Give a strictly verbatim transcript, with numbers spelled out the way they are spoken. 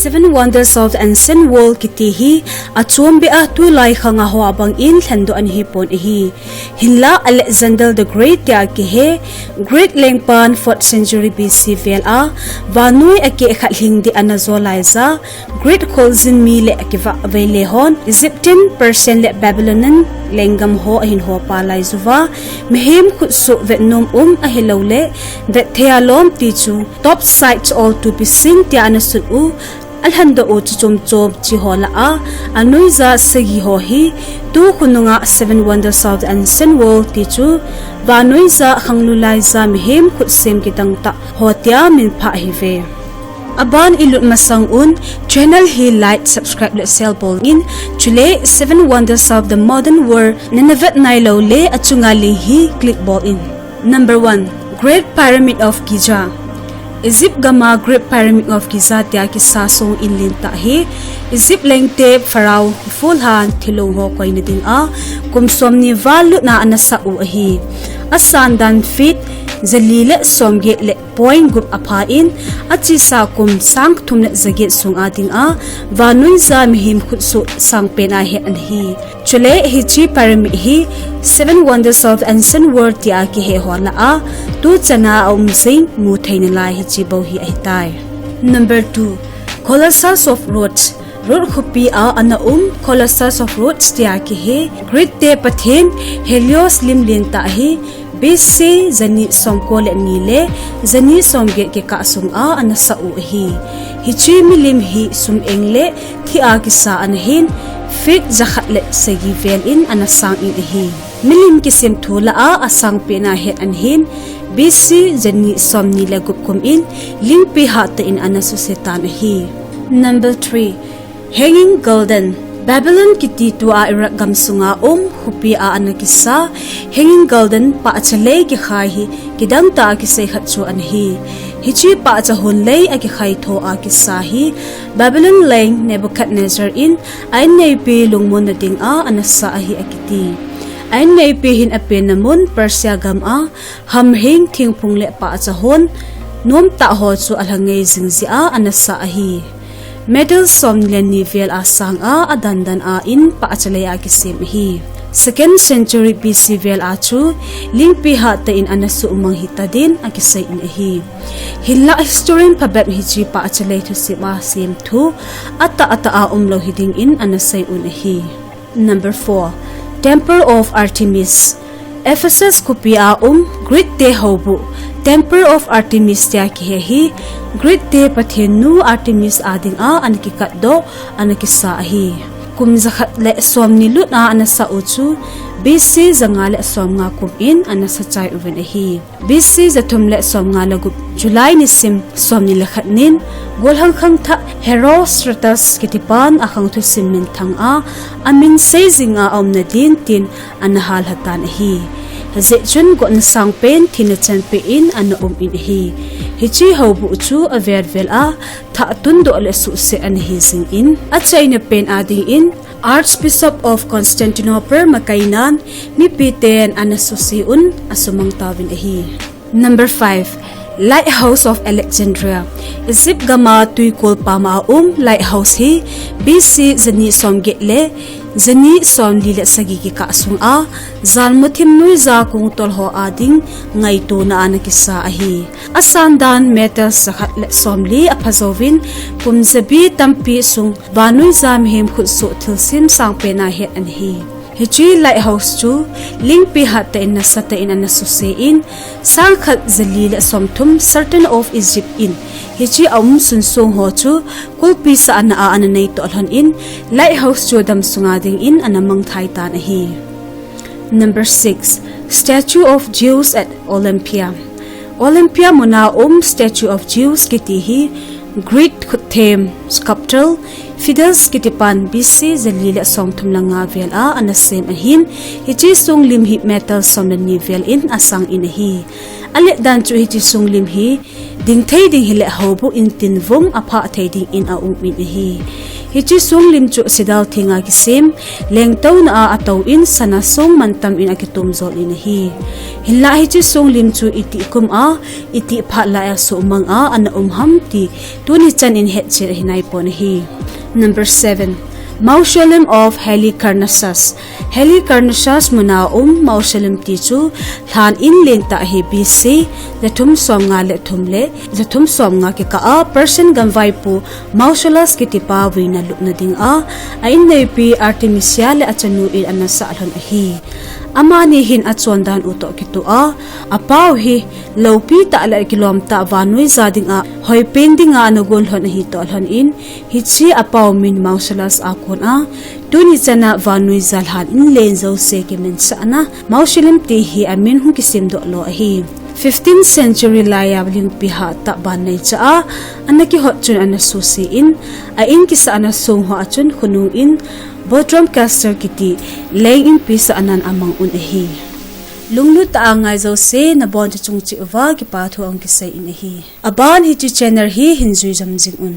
Seven Wonders of the Ancient World kiti hi achom beh a tulai khang a ho abang in lhendoh ana hi pon ahi. Hinlah Alexander the Great tia kihe Greek lengpan fourth century B C vel a vannoi akeh khat lhing ding ana jo lai ja Greek kholjin mi le akivah vei le hon Egyptian, Persian le Babylonian lenggam ho ahin ho pa lai juva mihem khutsoh vetnom um ahilou le vetthei a lom ti chu Top Sight All to be Seen tia ana sun u alhendoh u chu chom chom chi ho lah a anoija sagi ho hi tu khonunga Seven Wonders of the Ancient World ti chu vannoi ja khanglulai ja mihem khutsem kidang tah ho tia min phah hi ve. Aban ilut masang un channel hi like, subscribe le share bol in chule Seven Wonders of the Modern World nana vet nailou le achunga link hi click bol in. Number one, Great Pyramid of Giza. Egypt gam a Great Pyramid of Giza tia kisa song in lentah hi Egypt lengte Pharaoh Khufu han thilong ho koina ding a kum somni val lut na ana sah u ahi. Asan dan feet jali le somget le point gup apha in achesa kum sang thum le jaget sung a ding a vannoi ja mihem khutsoh sangpen a het ana hi. Chule hiche pyramid hi Seven Wonders of Ancient World tia kihe ho lah a tu chan a aum jing mu thei nalai hiche bou hi ahitai. Number two, Colossus of Rhodes. Rhodes khopi a ana um Colossus of Rhodes tia kihe Greek te pathen Helios lim lentah hi B C jani somko le ni le jani somget kikah sung a ana sah u ahi. Hiche milim hi sum eng le thi a kisa ana hin feet jakhat le sagi vel in ana sang in ahi. Milim kisim thu lah a asangpen a het ana hin B C jani somni le gup kum in lingpi hatah in ana suse tan ahi. Number three, Hanging Garden. Babylon kiti tua Iraq gam sunga um khopi a ana kisa Hanging Garden pahcha lei kikhai hi kidang tah a kisei khat chu ana hi. Hiche pahcha hon lei akikhai tho a kisa hi Babylon leng Nebuchadnezzar in a inneipi lungmon na ding a ana sah ahi akiti. A inneipi hin apenna mun Persia gam a hamhing thingphung le pahcha hon nom tah ho chu alha ngei jing jeh a ana sah ahi. Meter somni le ni vel a sang a adan dan a in pahcha lei a kisem ahi. Second century B C vel a chu lingpi hatah in ana suhmang hita din akisei in ahi. Hinlah historian phabep hiche pahcha lei thusim a sem thu atah atah a umlou hi ding in ana sei un ahi. Number four, Temple of Artemis. Ephesus khopi a um Greek te houbuh Temple of Artemis tia kihe hi Greek te pathen nu Artemis a ding a ana kikatdoh ana kisa ahi. Kum jakhat le somni lut a ana sah u chu B C janga le somnga kum in ana sah chai uvin ahi. B C jathum le somnga le gup July nisim somni le khat nin golhang khangthah Herostratus kitipan akhang thusim minthang a amin sei jing a aumna din tin ana hal hatan ahi. Hijeh chun gotna sangpen thina chanpeh in ana um in ahi. Hiche houbuh chu avel vel a thah tundoh le suhset ana hi jing in achaina pen a ding in Archbishop of Constantinople makainan mipiten ana suse un asumang tauvin ahi. Number five, Lighthouse of Alexandria. Egypt gam a tuikol pam a um lighthouse hi B C jani somget le jani somli le sagi kikah sung a janmu thim nuija kong tol ho a ding ngaitona ana kisa ahi. Asan dan meter jakhat le somli apha jouvin kum jabi tampi sung vannoi ja mihem khutsoh thilsim sangpen a het ana hi. Hiche lighthouse chu lingpi hatah in nasatah in ana suse in, sangkhat jali le somthum Sultan of Egypt in hiche aum sunsong ho chu kulpi sahna a ana neitoh lhon in, lighthouse chu damsunga ding in ana mangthai tan ahi. Number six, Statue of Zeus at Olympia. Olympia muna um Statue of Zeus kiti hi Greek khutthem sculptor Phidias kitipan B C jali le somthum le nga vel a ana sem ahin, hiche sung lim hi meter som le ni vel in asang in ahi. Alet dan chu hiche sung lim hi dingthei ding hile houbuh in tin vum aphah thei ding in aum in ahi. Hiche songlim chu sidal thenga kisem, lengtouna a atou in sana song mantam in akitom jol in ahi. Hinlah hiche songlim chu itih kum a, itih phat lai a sumang a ana um ham ti tuni chan in hetchet ahi naipon ahi. Number seven, Mausoleum of Halicarnassus. Halicarnassus muna um mausoleum ti chu lhan in lentah hi B C jathum somnga le thum le jathum somnga kikah a Persian gamvaipo Mausolus kitipa vuina lupna ding a, a inneipi Artemisia le achanu in ana sah lhon ahi. Amani hin achondan u toh kitoh a, apao hi loupi tah le kilom tah vannoi ja ding a hoipen ding a ana gon lhon ahi toh lhon in, hiche apao min Mausolus a kon a, tuni chan a vannoi ja lhan in len jouse kiminsahna mausoleum ti hi amin hung kisemdoh lo ahi. Fifteenth century lai a lingpi hatah ban neicha a ana kihot chun ana suse in, a in kisahna song ho a chun khonung in Bodrum Castle kiti leng inpi sahnan amang un ahi. Lunglut tah a ngai jouse nabonchauva chung cheh uva kipa thu ahung kisei in ahi. Aban hiche channel hi hin jui jom jing un.